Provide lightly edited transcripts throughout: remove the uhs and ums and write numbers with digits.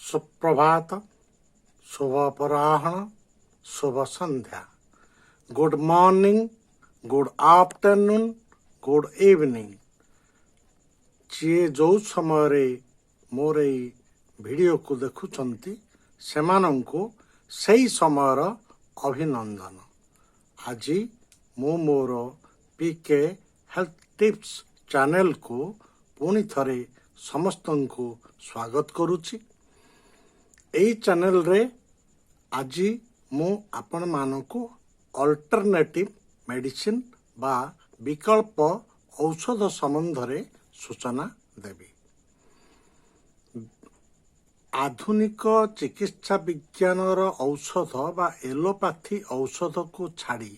ସୁପ୍ରଭାତ, ଶୁଭ ଅପରାହ୍ନ, ଶୁଭ ସନ୍ଧ୍ୟା। Good morning, good afternoon, good evening. ଯିଏ ଯେଉଁ ସମୟରେ ମୋର ଏଇ ଭିଡ଼ିଓକୁ ଦେଖୁଛନ୍ତି, ସେମାନଙ୍କୁ ସେଇ ସମୟର ଅଭିନନ୍ଦନ। ଆଜି ମୁଁ ମୋର ପିକେ ହେଲ୍ଥ ଟିପ୍ସ ଚ୍ୟାନେଲକୁ ପୁଣି ଥରେ ସମସ୍ତଙ୍କୁ ସ୍ୱାଗତ କରୁଛି। ଏଇ ଚ୍ୟାନେଲରେ ଆଜି ମୁଁ ଆପଣମାନଙ୍କୁ ଅଲ୍ଟରନେଟିଭ୍ ମେଡ଼ିସିନ ବା ବିକଳ୍ପ ଔଷଧ ସମ୍ବନ୍ଧରେ ସୂଚନା ଦେବି। ଆଧୁନିକ ଚିକିତ୍ସା ବିଜ୍ଞାନର ଔଷଧ ବା ଏଲୋପାଥି ଔଷଧକୁ ଛାଡ଼ି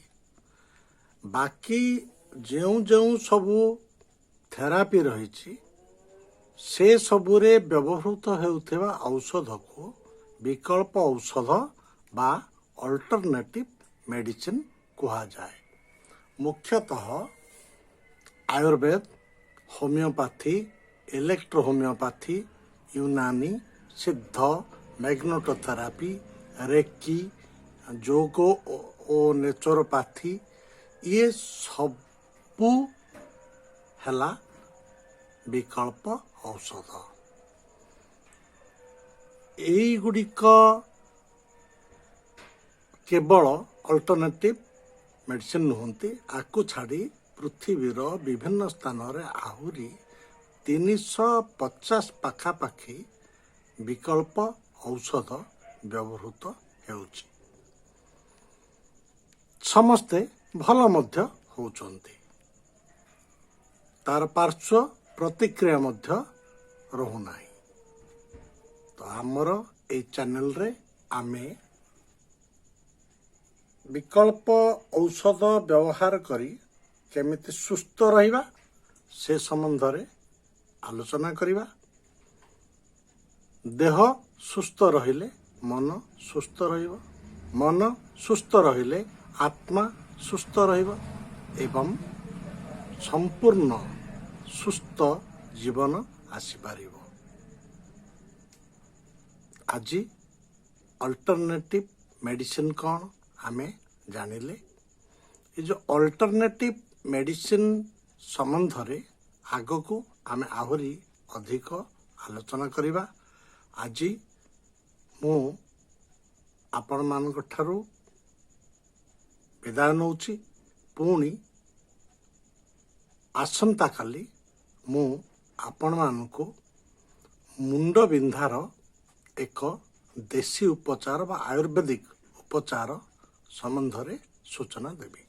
ବାକି ଯେଉଁ ଯେଉଁ ସବୁ ଥେରାପି ରହିଛି, ସେ ସବୁରେ ବ୍ୟବହୃତ ହେଉଥିବା ଔଷଧକୁ ବିକଳ୍ପ ଔଷଧ ବା ଅଲ୍ଟରନେଟିଭ୍ ମେଡ଼ିସିନ କୁହାଯାଏ। ମୁଖ୍ୟତଃ Ayurveda, homeopathy, electro homeopathy, Unani, Siddha, magnetotherapy, reiki, yoga ଓ ନେଚରୋପାଥି, ଇଏ ସବୁ ହେଲା ବିକଳ୍ପ ଔଷଧ। ଏଇଗୁଡ଼ିକ କେବଳ ଅଲ୍ଟରନେଟିଭ୍ ମେଡ଼ିସିନ ନୁହନ୍ତି। ଆକୁ ଛାଡ଼ି ପୃଥିବୀର ବିଭିନ୍ନ ସ୍ଥାନରେ ଆହୁରି 350 ପାଖାପାଖି ବିକଳ୍ପ ଔଷଧ ବ୍ୟବହୃତ ହେଉଛି। ସମସ୍ତେ ଭଲ ମଧ୍ୟ ହେଉଛନ୍ତି, ତାର ପାର୍ଶ୍ୱ ପ୍ରତିକ୍ରିୟା ମଧ୍ୟ ରହୁନାହିଁ। ତ ଆମର ଏଇ ଚ୍ୟାନେଲରେ ଆମେ ବିକଳ୍ପ ଔଷଧ ବ୍ୟବହାର କରି କେମିତି ସୁସ୍ଥ ରହିବା, ସେ ସମ୍ବନ୍ଧରେ ଆଲୋଚନା କରିବା। ଦେହ ସୁସ୍ଥ ରହିଲେ ମନ ସୁସ୍ଥ ରହିବ, ମନ ସୁସ୍ଥ ରହିଲେ ଆତ୍ମା ସୁସ୍ଥ ରହିବ ଏବଂ ସମ୍ପୂର୍ଣ୍ଣ ସୁସ୍ଥ ଜୀବନ ଆସିପାରିବ। ଆଜି ଅଲ୍ଟରନେଟିଭ୍ ମେଡ଼ିସିନ କ'ଣ ଆମେ ଜାଣିଲେ। ଏ ଯେଉଁ ଅଲ୍ଟରନେଟିଭ୍ ମେଡ଼ିସିନ ସମ୍ବନ୍ଧରେ ଆଗକୁ ଆମେ ଆହୁରି ଅଧିକ ଆଲୋଚନା କରିବା। ଆଜି ମୁଁ ଆପଣମାନଙ୍କ ଠାରୁ ବିଦାୟ ନେଉଛି। ପୁଣି ଆସନ୍ତାକାଲି ମୁଁ ଆପଣମାନଙ୍କୁ ମୁଣ୍ଡ ବିନ୍ଧାର ଏକ ଦେଶୀ ଉପଚାର ବା ଆୟୁର୍ବେଦିକ ଉପଚାର ସମ୍ବନ୍ଧରେ ସୂଚନା ଦେବି।